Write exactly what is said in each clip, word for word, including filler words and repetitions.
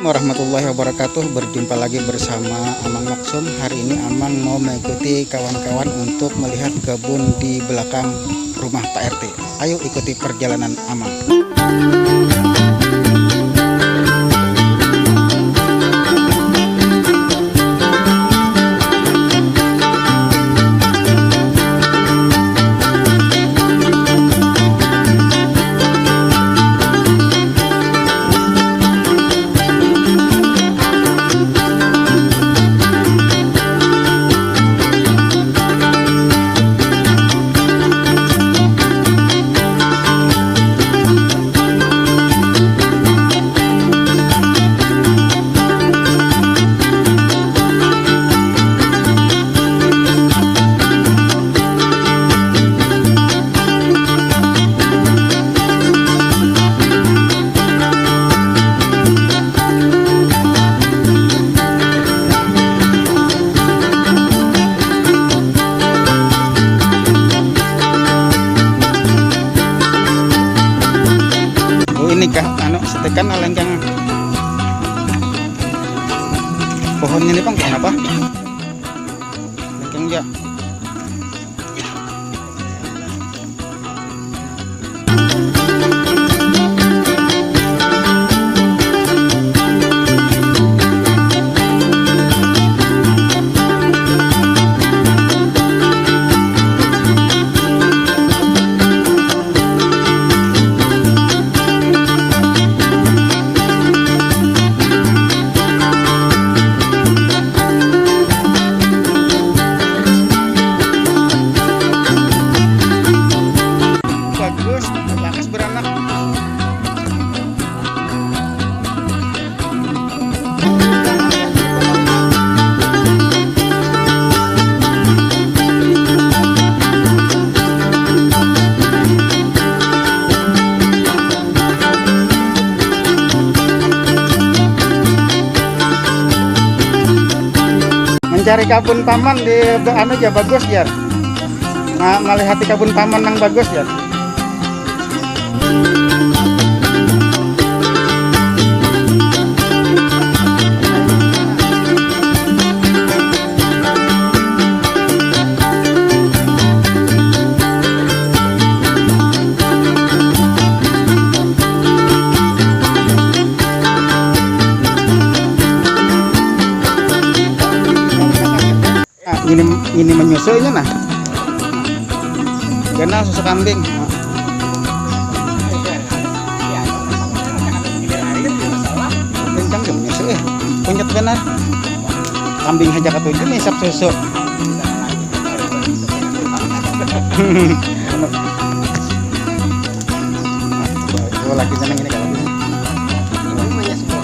Warahmatullahi wabarakatuh. Berjumpa lagi bersama Amang Maksum. Hari ini Amang mau mengikuti kawan-kawan untuk melihat kebun di belakang rumah Pak R T. Ayo ikuti perjalanan Amang. Oh, ini kah, anu, setekan alengkang pohonnya ini, Bang, pohon apa? Alengkang ya. Bagus, bakas beranak. Mencari kabun paman di anu ja bagus, jar. Ma-, malihati kabun paman nang bagus, jar. Nah, ini, ini menyusuinya, nah. Ganal susu kambing. Kencang dia menyusui, eh. Kunyit benar. Kambing aja katuju nih isap susu. Oh, lagi seneng ini kalau ini. Ini punya semua.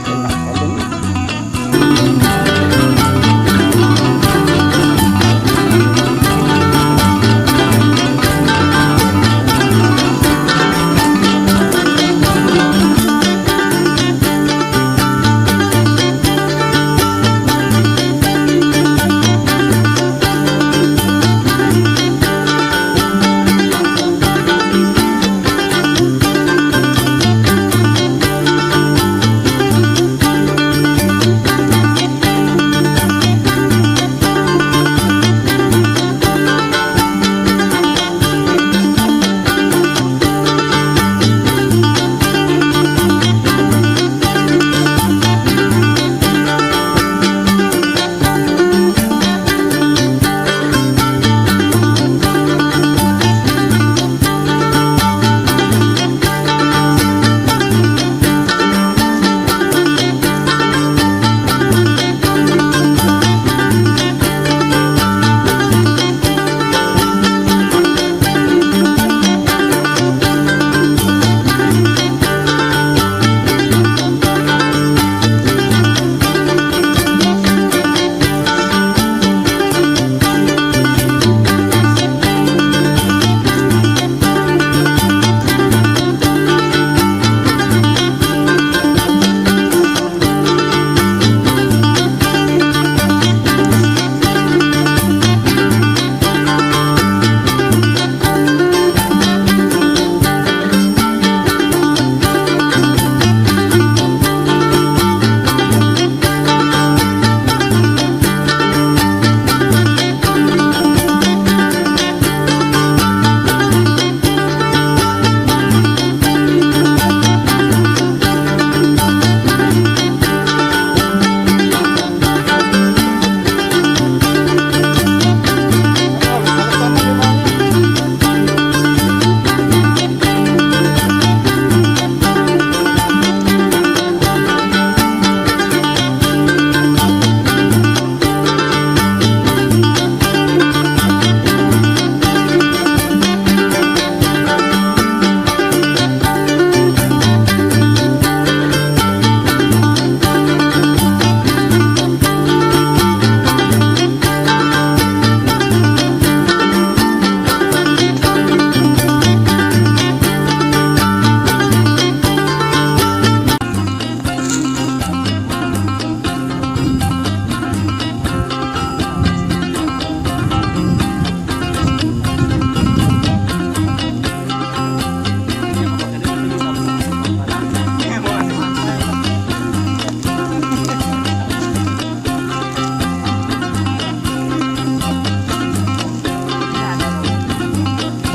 Enak, enak.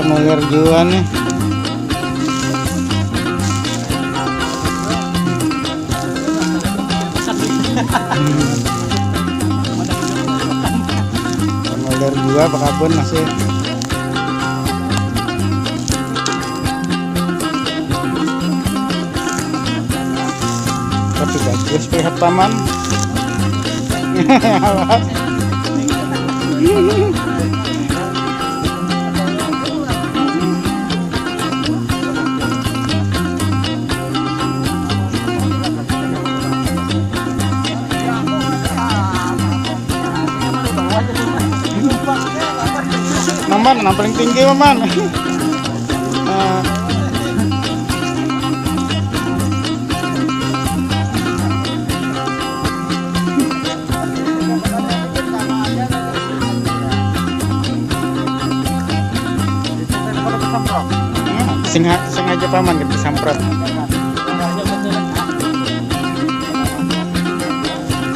Mulir jua nih. Hmm. Mulir jua bakabun masih. Tapi bagus lihat paman. Maman, nang paling tinggi, Maman. Nah. Sengaja, sengaja paman gitu samprot.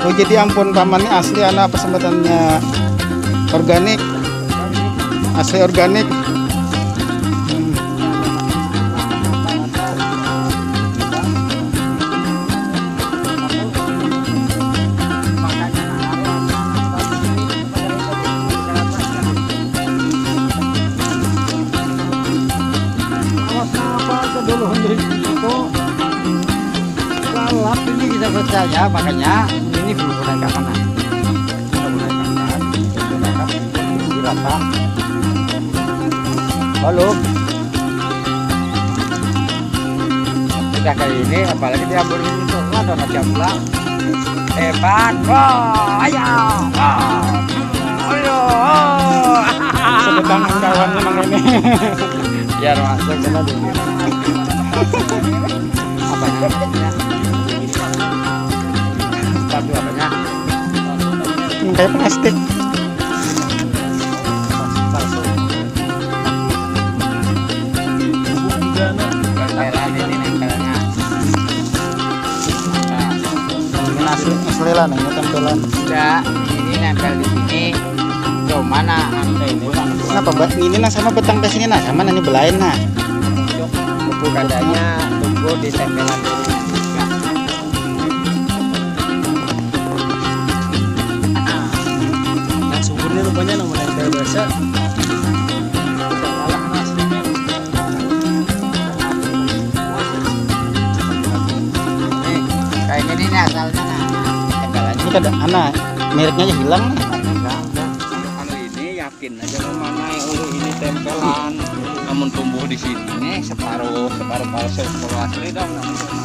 Oh, jadi ampun paman ini asli anak apa sebutannya organik. Asli organik. Hmm. Awas apa aja dulu, Hendrik. Itu lalap ini kita percaya, makanya ini belum pernah kapan. Belum pernah kapan. Dirata. Halo. Sudah kayak ini, apalagi diambil ini tuh. Waduh, macam pula. Hebat. Wah, ayo. Wah. Ayo. Sedetangan kawannya nang ini. Biar masuk. Apanya? Sepatu apanya? Kayak plastik. Palsu. Tempelan ini nempelnya. Nah, ini asli, asli lah, nah, ini tempelan. Enggak, ini nempel di sini. Cuma nah, anu ini, Bang. Kenapa, Mbak? Ini nah sama petang ke sini nah, sama nah, ini belain nah. Katanya tunggu di tempelan ini. Nah, suburnya rupanya nang menempel biasa. Nih, kayak gini nih asalnya, nah. Tempelannya. Ini kada, ana, mereknya aja hilang nih. Anu ini yakin aja memanai ulu ini tempelan. Namun tumbuh di sini nih separuh, separuh palsu, separuh asli dong, namun cuma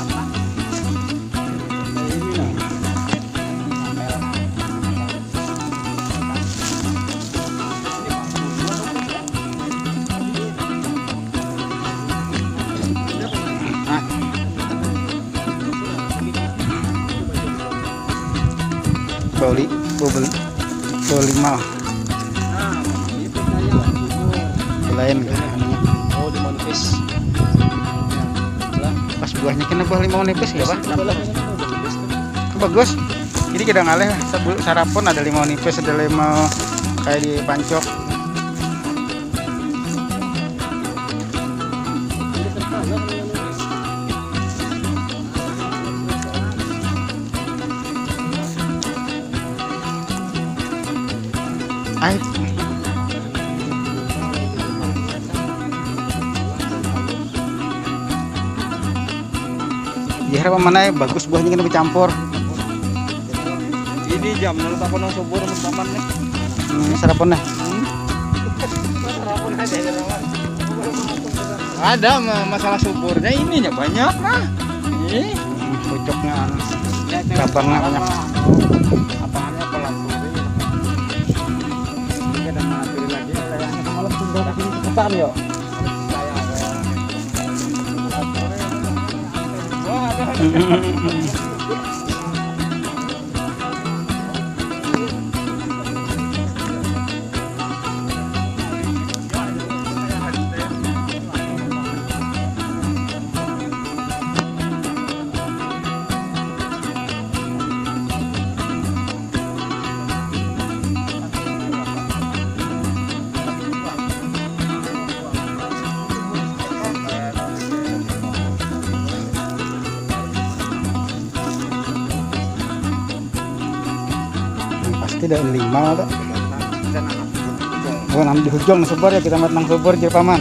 Beli, beli, beli mah. Lain kan? Oh, di Monfis. Pas buahnya kena buah limau nipis ya, Pak? Bagus. Jadi kita ngalih sabu-, sarapun ada limau nipis, ada limau kayak di pancok. Ai. Iya, apa mana ya? Bagus buahnya kena bercampur. Ini jam nang tak pernah subur, teman-teman nih. Hmm, sarapan nih. Hmm. Sarapan aja ya, teman. Ada ma-, masalah suburnya, ininya banyak nah. Ih. Hmm, pucuknya anu. Ya, cabangnya banyak. Apaannya pelan turun. Ini ada mampir lagi, kayaknya semalam tinggal di cepetan ya. Ada lima ada. Oh, nang di hujung nang subur ya, kita mat nang subur, jar paman.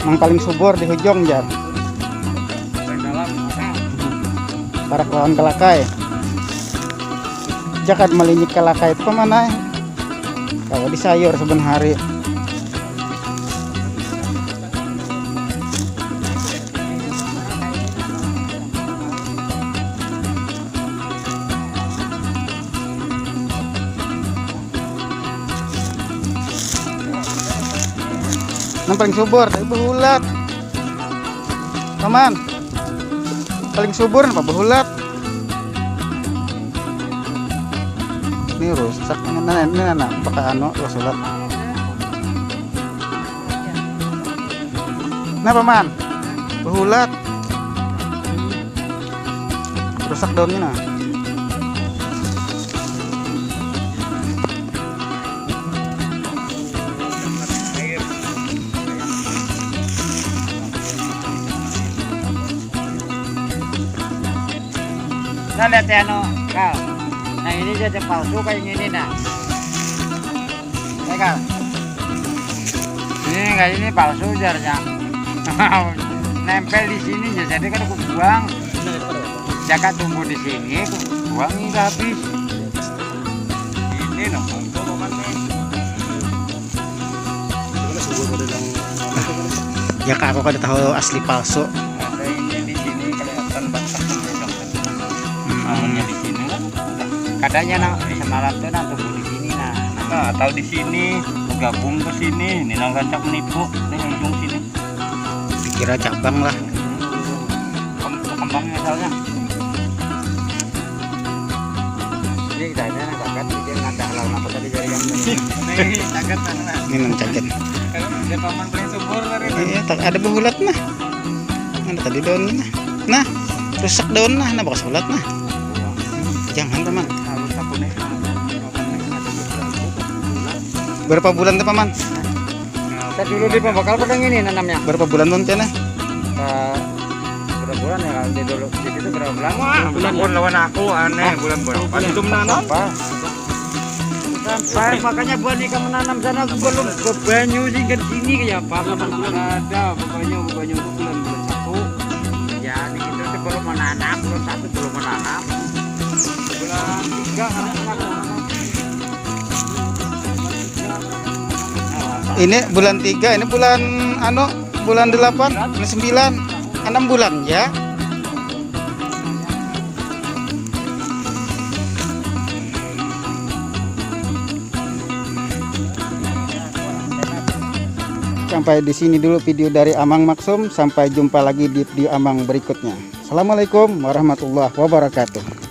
Nang paling subur di hujung, jar. Parak lawan kalakai. Jakad malinyik kalakai itu paman ai. Kawa disayur saban hari. Nang paling subur, tapi behulat. Paman, paling subur napa behulat? Ini rusak. Ini, ini, ini, ini, pakai anu, rusulat. Nah, paman, behulat. Rusak daunnya, nah. Nah, lihat ya, anu, Kal. Nah, ini jadi palsu kayak gini, nah. Ya, Kal. Ini kayak ini palsu jarnya. Nempel di sini ya, jadi kan aku buang. Jaka tumbuh di sini, aku buang ini udah habis. Ini nang palsu paman nih. Ya, Kak, aku kada tahu asli palsu. Ada ini di sini kelihatan batang. Hmm. Amunnya di sini kan, kadanya nang semalam tuh nang tumbuh di sini, nah, nah, atau di sini, bergabung ke sini, ini nang rancak menipu, ini ujung sini. Dikira cabang lah. Kem-, kembangnya soalnya. Ini kita ada nang cagat, dia nggak ada halal apa tadi dari yang ini. Ini cagat, nah. Ini nang cagat. Kalau dia paman paling subur tadi, nah. Iya, tak ada behulat, nah. Ada tadi daunnya, nah. Nah, rusak daun, nah. Nah, bakas hulat, nah. Jangan, paman. Berapa bulan tuh, paman? Kita dulu di pembakal pada ini nanamnya. Berapa bulan tuh, nah? Eh, berapa bulan ya, kalau di dulu, di situ berapa bulan? Wah, bulan lawan aku, aneh, bulan berapa? Itu menanam. Apa? Sampai makanya buat ikan menanam sana aku belum ke banyu sih, ke sini kayak apa? Ada, pokoknya, pokoknya itu bulan, bulan satu. Ya, di situ tuh belum menanam, bulan satu belum menanam. Bulan tiga karena. Ini bulan tiga, ini bulan, anu, bulan delapan, bulan sembilan, enam bulan ya. Sampai di sini dulu video dari Amang Maksum. Sampai jumpa lagi di video Amang berikutnya. Assalamualaikum warahmatullahi wabarakatuh.